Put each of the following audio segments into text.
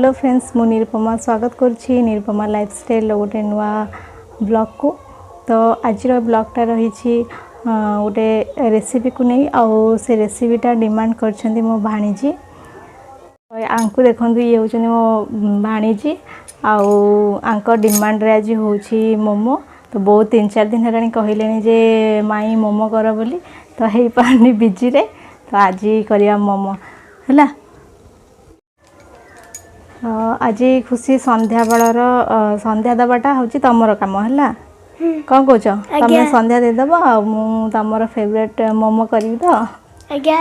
Hello friends, ମୁଁ ନିରୁପମା ସ୍ୱାଗତ କରୁଛି ନିରୁପମା ଲାଇଫଷ୍ଟାଇଲ୍ର ଗୋଟେ ନୂଆ ବ୍ଲଗ୍କୁ। ତ ଆଜିର ବ୍ଲଗ୍ଟା ରହିଛି ଗୋଟେ ରେସିପିକୁ ନେଇ, ଆଉ ସେ ରେସିପିଟା ଡିମାଣ୍ଡ କରିଛନ୍ତି ମୋ ଭାଣିଜୀ। ଆଙ୍କୁ ଦେଖନ୍ତୁ, ଇଏ ହେଉଛନ୍ତି ମୋ ଭାଣିଜୀ, ଆଉ ଆଙ୍କ ଡିମାଣ୍ଡରେ ଆଜି ହେଉଛି ମୋମୋ। ତ ବହୁତ 3-4 ଦିନ ହେଲାଣି କହିଲେଣି ଯେ ମାଇଁ ମୋମୋ କର ବୋଲି, ତ ହେଇପାରୁନି ବିଜିରେ। ତ ଆଜି କରିବା ମୋମୋ ହେଲା। ଆଜି ଖୁସି ସନ୍ଧ୍ୟାବେଳର ସନ୍ଧ୍ୟା ଦେବାଟା ହେଉଛି ତମର କାମ ହେଲା। କ'ଣ କହୁଛ ତମେ? ସନ୍ଧ୍ୟା ଦେଇଦେବ ଆଉ ମୁଁ ତମର ଫେଭରେଟ୍ ମୋମୋ କରିବି ତ? ଆଜ୍ଞା।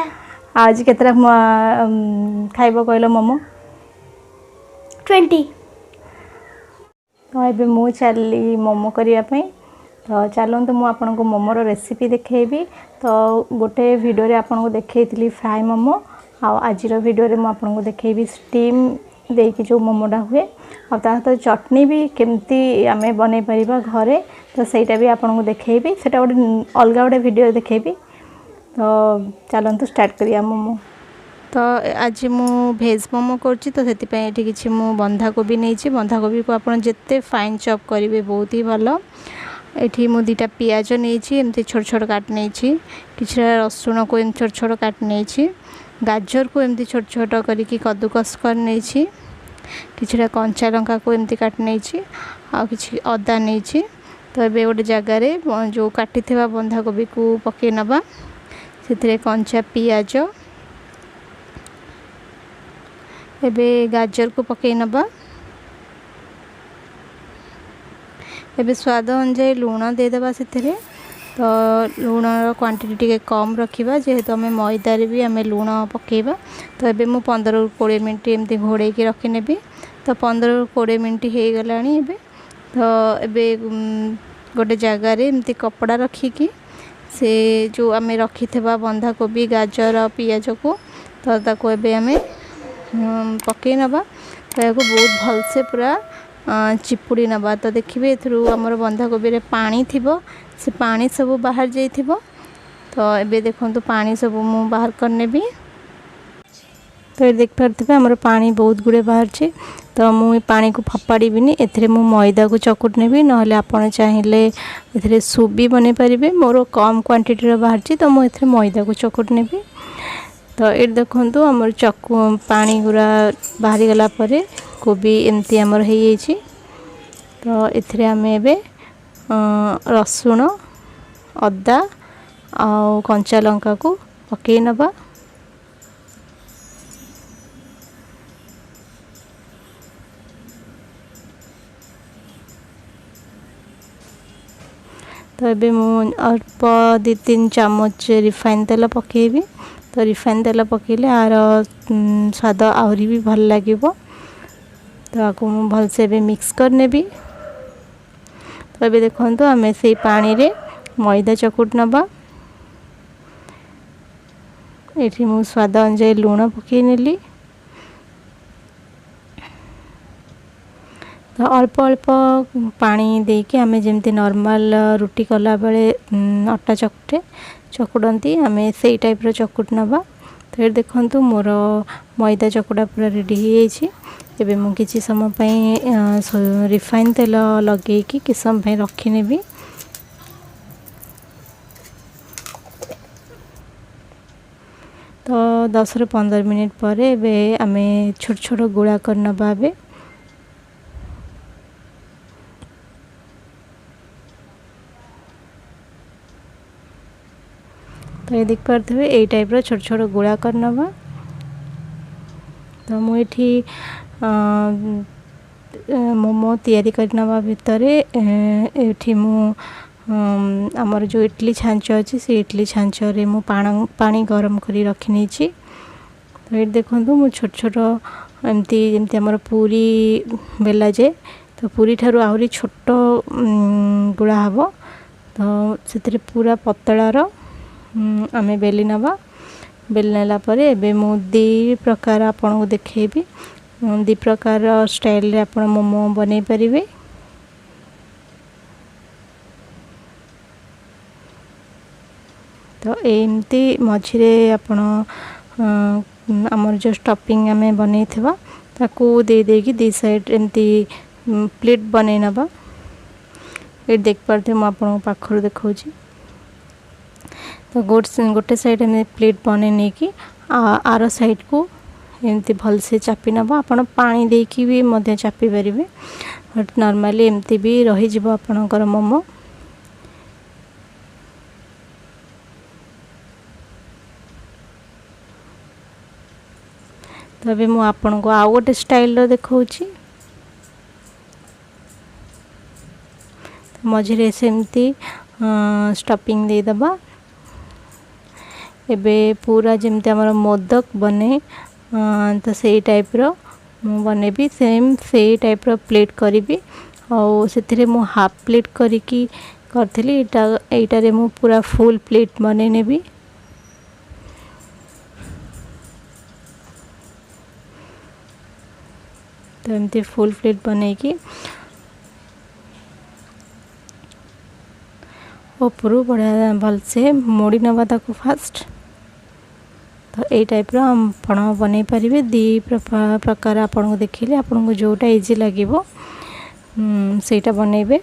ଆଉ ଆଜି କେତେଟା ଖାଇବ କହିଲ ମୋମୋ? 20। ତ ଏବେ ମୁଁ ଚାଲିଲି ମୋମୋ କରିବା ପାଇଁ। ତ ଚାଲନ୍ତୁ, ମୁଁ ଆପଣଙ୍କୁ ମୋମୋର ରେସିପି ଦେଖେଇବି। ତ ଗୋଟେ ଭିଡ଼ିଓରେ ଆପଣଙ୍କୁ ଦେଖେଇଥିଲି ଫ୍ରାଏ ମୋମୋ, ଆଉ ଆଜିର ଭିଡ଼ିଓରେ ମୁଁ ଆପଣଙ୍କୁ ଦେଖେଇବି ଷ୍ଟିମ୍ ଦେଇକି ଯେଉଁ ମୋମୋଟା ହୁଏ, ଆଉ ତା ସହିତ ଚଟଣି ବି କେମିତି ଆମେ ବନେଇ ପାରିବା ଘରେ, ତ ସେଇଟା ବି ଆପଣଙ୍କୁ ଦେଖେଇବି। ସେଇଟା ଗୋଟେ ଅଲଗା ଗୋଟେ ଭିଡ଼ିଓ ଦେଖେଇବି। ତ ଚାଲନ୍ତୁ ଷ୍ଟାର୍ଟ କରିବା ମୋମୋ। ତ ଆଜି ମୁଁ ଭେଜ୍ ମୋମୋ କରୁଛି, ତ ସେଥିପାଇଁ ଏଠି କିଛି ମୁଁ ବନ୍ଧାକୋବି ନେଇଛି। ବନ୍ଧାକୋବିକୁ ଆପଣ ଯେତେ ଫାଇନ୍ ଚପ୍ କରିବେ ବହୁତ ହି ଭଲ। ଏଠି ମୁଁ 2ଟା ପିଆଜ ନେଇଛି, ଏମିତି ଛୋଟ ଛୋଟ କାଟି ନେଇଛି। କିଛିଟା ରସୁଣକୁ ଏମିତି ଛୋଟ ଛୋଟ କାଟି ନେଇଛି। ଗାଜରକୁ ଏମିତି ଛୋଟ ଛୋଟ କରିକି କଦୁକସ କରି ନେଇଛି। କିଛିଟା କଞ୍ଚା ଲଙ୍କାକୁ ଏମିତି କାଟି ନେଇଛି, ଆଉ କିଛି ଅଦା ନେଇଛି। ତ ଏବେ ଗୋଟେ ଜାଗାରେ ଯେଉଁ କାଟିଥିବା ବନ୍ଧାକୋବିକୁ ପକାଇ ନେବା, ସେଥିରେ କଞ୍ଚା ପିଆଜ, ଏବେ ଗାଜରକୁ ପକାଇ ନେବା। ଏବେ ସ୍ୱାଦ ଅନୁଯାୟୀ ଲୁଣ ଦେଇଦେବା ସେଥିରେ। ତ ଲୁଣର କ୍ୱାଣ୍ଟିଟି ଟିକେ କମ୍ ରଖିବା, ଯେହେତୁ ଆମେ ମଇଦାରେ ବି ଆମେ ଲୁଣ ପକାଇବା। ତ ଏବେ ମୁଁ 15ରୁ 20 ମିନିଟ୍ ଏମିତି ଘୋଡ଼େଇକି ରଖିନେବି। ତ 15ରୁ 20 ମିନିଟ୍ ହେଇଗଲାଣି ଏବେ। ତ ଏବେ ଗୋଟେ ଜାଗାରେ ଏମିତି କପଡ଼ା ରଖିକି ସେ ଯେଉଁ ଆମେ ରଖିଥିବା ବନ୍ଧାକୋବି, ଗାଜର, ପିଆଜକୁ, ତ ତାକୁ ଏବେ ଆମେ ପକାଇ ନେବା। ତ ଏହାକୁ ବହୁତ ଭଲସେ ପୁରା ଚିପୁଡ଼ି ନେବା। ତ ଦେଖିବେ, ଏଥିରୁ ଆମର ବନ୍ଧାକୋବିରେ ପାଣି ଥିବ, ସେ ପାଣି ସବୁ ବାହାରି ଯାଇଥିବ। ତ ଏବେ ଦେଖନ୍ତୁ, ପାଣି ସବୁ ମୁଁ ବାହାର କରିନେବି। ତ ଏଠି ଦେଖିପାରୁଥିବେ, ଆମର ପାଣି ବହୁତ ଗୁଡ଼ିଏ ବାହାରିଛି। ତ ମୁଁ ଏ ପାଣିକୁ ଫୋପାଡ଼ିବିନି, ଏଥିରେ ମୁଁ ମଇଦାକୁ ଚକୁଟି ନେବି। ନହେଲେ ଆପଣ ଚାହିଁଲେ ଏଥିରେ ସୁପ୍ ବି ବନେଇ ପାରିବେ। ମୋର କମ୍ କ୍ୱାଣ୍ଟିଟିର ବାହାରିଛି, ତ ମୁଁ ଏଥିରେ ମଇଦାକୁ ଚକୁଟି ନେବି। ତ ଏଠି ଦେଖନ୍ତୁ, ଆମର ଚକୁ ପାଣି ଗୁଡ଼ା ବାହାରିଗଲା ପରେ କୋବି ଏମିତି ଆମର ହେଇଯାଇଛି। ତ ଏଥିରେ ଆମେ ଏବେ ରସୁଣ, ଅଦା ଆଉ କଞ୍ଚା ଲଙ୍କାକୁ ପକାଇ ନେବା। ତ ଏବେ ମୁଁ ଅଳ୍ପ 2-3 ଚାମଚ ରିଫାଇନ୍ ତେଲ ପକାଇବି। ତ ରିଫାଇନ୍ ତେଲ ପକାଇଲେ ଆର ସ୍ୱାଦ ଆହୁରି ବି ଭଲ ଲାଗିବ। ତ ଆକୁ ମୁଁ ଭଲସେ ଏବେ ମିକ୍ସ କରିନେବି। ତ ଏବେ ଦେଖନ୍ତୁ, ଆମେ ସେଇ ପାଣିରେ ମଇଦା ଚକୁଟି ନେବା। ଏଠି ମୁଁ ସ୍ୱାଦ ଅନୁଯାୟୀ ଲୁଣ ପକାଇ ନେଲି। ତ ଅଳ୍ପ ଅଳ୍ପ ପାଣି ଦେଇକି ଆମେ ଯେମିତି ନର୍ମାଲ ରୁଟି କଲାବେଳେ ଅଟା ଚକଟେ ଚକୁଡ଼ନ୍ତି, ଆମେ ସେଇ ଟାଇପ୍ର ଚକୁଟି ନେବା। ତ ଏଠି ଦେଖନ୍ତୁ, ମୋର ମଇଦା ଚକୁଡ଼ା ପୁରା ରେଡ଼ି ହେଇଯାଇଛି। ଏବେ ମୁଁ କିଛି ସମୟ ପାଇଁ ରିଫାଇନ୍ ତେଲ ଲଗେଇକି କିଛି ସମୟ ପାଇଁ ରଖିନେବି। ତ 10ରୁ 15 ମିନିଟ୍ ପରେ ଏବେ ଆମେ ଛୋଟ ଛୋଟ ଗୁଳା କରିନେବା ଏବେ। ତ ଏ ଦେଖିପାରୁଥିବେ, ଏଇ ଟାଇପ୍ର ଛୋଟ ଛୋଟ ଗୁଳା କରିନେବା। ତ ମୁଁ ଏଠି ମୋମୋ ତିଆରି କରିନେବା ଭିତରେ ଏଠି ମୁଁ ଆମର ଯେଉଁ ଇଡ଼ଲି ଛାଞ୍ଚ ଅଛି, ସେ ଇଡ଼ଲି ଛାଞ୍ଚରେ ମୁଁ ପାଣି ଗରମ କରି ରଖିନେଇଛି। ତ ଏଇଠି ଦେଖନ୍ତୁ, ମୁଁ ଛୋଟ ଛୋଟ ଏମିତି ଯେମିତି ଆମର ପୁରୀ ବେଲାଯାଏ, ତ ପୁରୀ ଠାରୁ ଆହୁରି ଛୋଟ ଗୁଳା ହେବ। ତ ସେଥିରେ ପୁରା ପତଳାର ଆମେ ବେଲି ନେବା। ବେଲି ନେଲା ପରେ ଏବେ ମୁଁ 2 ପ୍ରକାର ଆପଣଙ୍କୁ ଦେଖେଇବି। 2 ପ୍ରକାର ଷ୍ଟାଇଲ୍ରେ ଆପଣ ମୋମୋ ବନେଇ ପାରିବେ। ତ ଏମିତି ମଝିରେ ଆପଣ ଆମର ଯେଉଁ ଷ୍ଟଫିଂ ଆମେ ବନେଇଥିବା, ତ ତାକୁ ଦେଇ ଦେଇକି ଦୁଇ ସାଇଡ଼୍ ଏମିତି ପ୍ଲେଟ୍ ବନେଇ ନେବା। ଏଇଠି ଦେଖିପାରୁଥିବେ, ମୁଁ ଆପଣଙ୍କ ପାଖରୁ ଦେଖାଉଛି। ତ ଗୋଟେ ସାଇଡ଼୍ ଏମିତି ପ୍ଲେଟ୍ ବନେଇ ନେଇକି ଆର ସାଇଡ଼୍କୁ ଏମିତି ଭଲସେ ଚାପି ନେବ। ଆପଣ ପାଣି ଦେଇକି ବି ମଧ୍ୟ ଚାପି ପାରିବେ, ବଟ୍ ନର୍ମାଲି ଏମିତି ବି ରହିଯିବ ଆପଣଙ୍କର ମୋମୋ। ତ ଏବେ ମୁଁ ଆପଣଙ୍କୁ ଆଉ ଗୋଟେ ଷ୍ଟାଇଲ୍ର ଦେଖାଉଛି। ମଝିରେ ସେମିତି ଷ୍ଟଫିଂ ଦେଇଦେବା। ଏବେ ପୁରା ଯେମିତି ଆମର ମୋଦକ ବନେ, ତ ସେଇ ଟାଇପ୍ର ମୁଁ ବନେଇବି। ସେମ୍ ସେଇ ଟାଇପ୍ର ପ୍ଲେଟ୍ କରିବି, ଆଉ ସେଥିରେ ମୁଁ ହାଫ୍ ପ୍ଲେଟ୍ କରିକି କରିଥିଲି। ଏଇଟାରେ ମୁଁ ପୁରା ଫୁଲ୍ ପ୍ଲେଟ୍ ବନେଇ ନେବି। ତ ଏମିତି ଫୁଲ୍ ପ୍ଲେଟ୍ ବନେଇକି ଉପରୁ ବଢ଼ିଆ ଭଲସେ ମୋଡ଼ି ନେବା ତାକୁ ଫାଷ୍ଟ। ତ ଏଇ ଟାଇପ୍ର ଆପଣ ବନେଇ ପାରିବେ। ଦୁଇ ପ୍ରକାର ଆପଣଙ୍କୁ ଦେଖିଲେ, ଆପଣଙ୍କୁ ଯେଉଁଟା ଇଜି ଲାଗିବ ସେଇଟା ବନେଇବେ।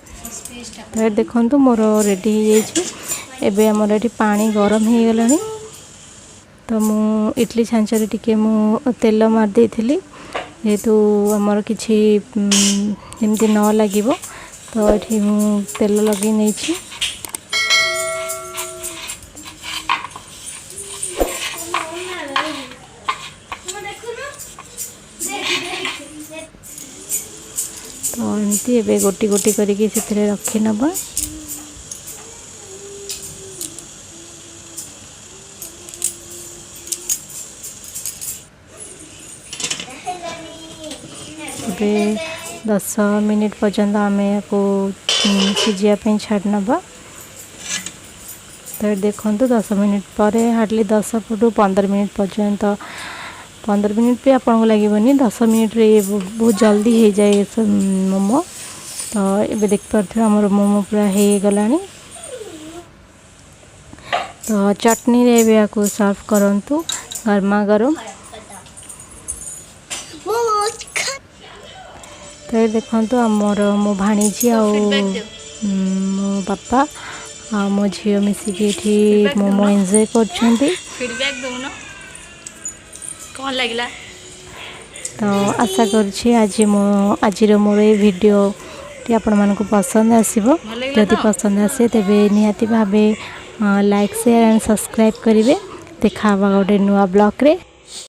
ତ ଏଠି ଦେଖନ୍ତୁ, ମୋର ରେଡ଼ି ହେଇଯାଇଛି। ଏବେ ଆମର ଏଠି ପାଣି ଗରମ ହେଇଗଲାଣି। ତ ମୁଁ ଇଡ଼ଲି ଛାଞ୍ଚରେ ଟିକେ ମୁଁ ତେଲ ମାରି ଦେଇଥିଲି, ଯେହେତୁ ଆମର କିଛି ଯେମିତି ନ ଲାଗିବ। ତ ଏଠି ମୁଁ ତେଲ ଲଗେଇ ନେଇଛି। ତ ଏମିତି ଏବେ ଗୋଟି ଗୋଟି କରିକି ସେଥିରେ ରଖିନେବା। ଏବେ 10 ମିନିଟ୍ ପର୍ଯ୍ୟନ୍ତ ଆମେ ୟାକୁ ସିଝିବା ପାଇଁ ଛାଡ଼ି ନେବା। ତ ଏଠି ଦେଖନ୍ତୁ, 10 ମିନିଟ୍ ପରେ, ହାର୍ଡ଼ଲି 10ରୁ 15 ମିନିଟ୍ ପର୍ଯ୍ୟନ୍ତ, 15 ମିନିଟ୍ ବି ଆପଣଙ୍କୁ ଲାଗିବନି, 10 ମିନିଟ୍ରେ ଇଏ ବହୁତ ଜଲ୍ଦି ହେଇଯାଏ ମୋମୋ। ତ ଏବେ ଦେଖିପାରୁଥିବେ, ଆମର ମୋମୋ ପୁରା ହେଇଗଲାଣି। ତ ଚଟଣିରେ ଏବେ ୟାକୁ ସର୍ଭ କରନ୍ତୁ ଗରମା ଗରମ। ତ ଏ ଦେଖନ୍ତୁ, ଆମର ମୋ ଭାଣିଜୀ ଆଉ ମୋ ବାପା ଆଉ ମୋ ଝିଅ ମିଶିକି ଏଠି ମୋମୋ ଏନ୍ଜୟ କରୁଛନ୍ତି। ଫିଡ଼ବ୍ୟାକ୍ ଦଉନ, କ'ଣ ଲାଗିଲା? ତ ଆଶା କରୁଛି ଆଜିର ମୋର ଏଇ ଭିଡ଼ିଓଟି ଆପଣମାନଙ୍କୁ ପସନ୍ଦ ଆସିବ। ଭଲ ଲାଗିଲା ଯଦି ତ? ପସନ୍ଦ ଆସେ, ତେବେ ନିହାତି ଭାବେ ଲାଇକ୍, ସେୟାର ଆଣ୍ଡ ସବସ୍କ୍ରାଇବ୍ କରିବେ। ଦେଖା ହେବା ଗୋଟେ ନୂଆ ବ୍ଲଗ୍ରେ।